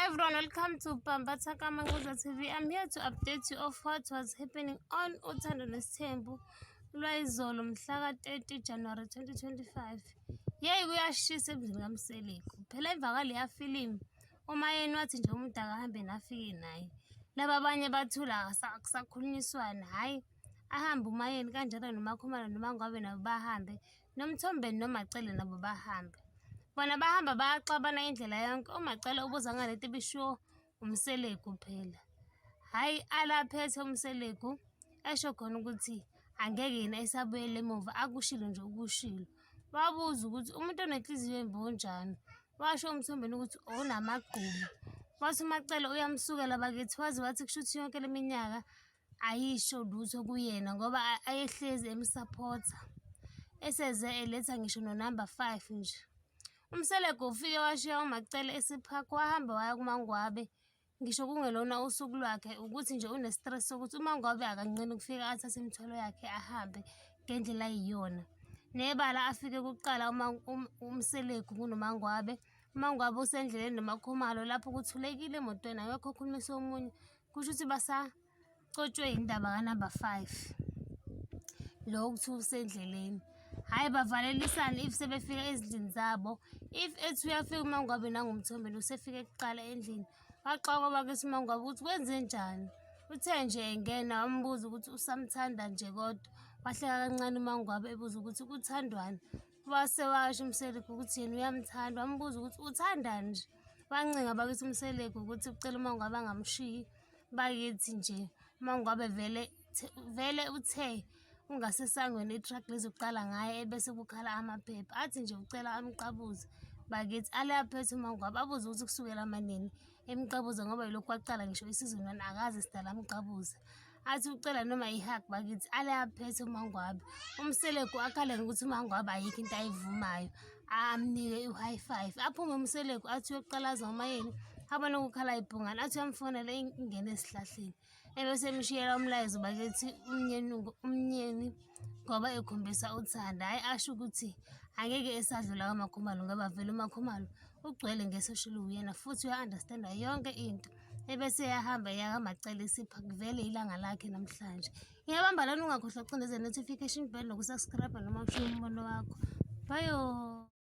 Everyone, welcome to Bambatha KaManquza TV. I'm here to update you of what was happening on Uthando Nesithembu lwayizolo mhla ka-30 January 2025. Yeyi kuyashisa emzini kaMseleku. Phela emva kwaleya filimu uMayeni wathi nje umuntu akahambe nafike naye. Laba abanye bathula akusakhulunyiswana. Hhayi ahambe uMayeni kanjalo noMakhumalo noMangwabe nabo bahambe noMthombeni noMaCele nabo bahambe. Bona bahamba bayaxabana indlela yonke. UMaCele ubuza ngalento ebishiwo uMseleku phela. Hhayi alaphethe uMseleku esho khona ukuthi angeke yena esabuyela emuva akushilo nje ukushilo. Wabuza ukuthi umuntu onenhliziyo embi unjani? Washo uMthombeni ukuthi onamagqubu. Wathi uMaCele uyamsukela bakithi waze wathi kushuthi yonke le minyaka ayisho lutho kuyena ngoba ayehlezi emsaphotha eseze eletha ngisho no-number 5 nje. UMseleku ufike washiya uMaCele esephakhi wahamba waya kuMaNgwabe ngisho kungelona usuku lwakhe ukuthi nje une-stress sokuthi uMaNgwabe akanqeni ukufika athathe imithwalo yakhe ahambe ngendlela ayiyona. Nebala afike kuqala uMseleku kunoMaNgwabe. UMaNgwabe usendleleni noMaKhumalo lapho kuthulekile emotweni akekho okhulumisa omunye. Kusho ukuthi basacotshwe indaba ka-number 5 lo okuthiwa usendleleni. Hhayi bavalelisane if sebefika ezindlini zabo. If ethi uyafika uMangwabe nanguMthombeni usefike kuqala endlini. Waxakwa bakithi uMangwabe ukuthi kwenzenjani. Uthe nje engena wambuza ukuthi usamthanda nje kodwa. Wahleka kancane uMangwabe ebuza ukuthi kuthandwani. Wase washo uMseleku ukuthi yena uyamthanda, wambuza ukuthi uthandani nje. Wancenga bakithi uMseleku ukuthi ucela uMangwabe angamshiyi bakithi nje. UMangwabe vele vele uthe ungasesangweni i-truck lizoqala ngaye ebese kukhala amaphepha. Athi nje ucela amqabuze bakithi ale aphethe uMangwabe abuze ukuthi kusukela manini emqabuza ngoba yilokhu kwaqala ngisho isizini one akaze sidala amqabuze. Athi ucela noma i-hug bakithi ale aphethe uMangwabe. UMseleku akhale ngokuthi uMangwabe ayikho into ayivumayo amnike i-high five. Aphume uMseleku athi uyoqalaza uMayeni abone kukhala ibhungane athi uyamfonela ingene esihlahleni. Ebese emshiyela umlayezo bakithi umnyeni umnyeni ngoba ekhombisa uthando hhayi asho ukuthi angeke esadlula kwaMakhumalo ngoba vele uMakhumalo ugcwele nge-social uyena futhi uya-understand-a yonke into. Ebese eyahamba eya kaMaCele isipha kuvele ilanga lakhe namhlanje. Ngiyabamba lana ungakhohlwa ukucindezela notification bell noku-subscribe noma ushiye umbono wakho. Bye.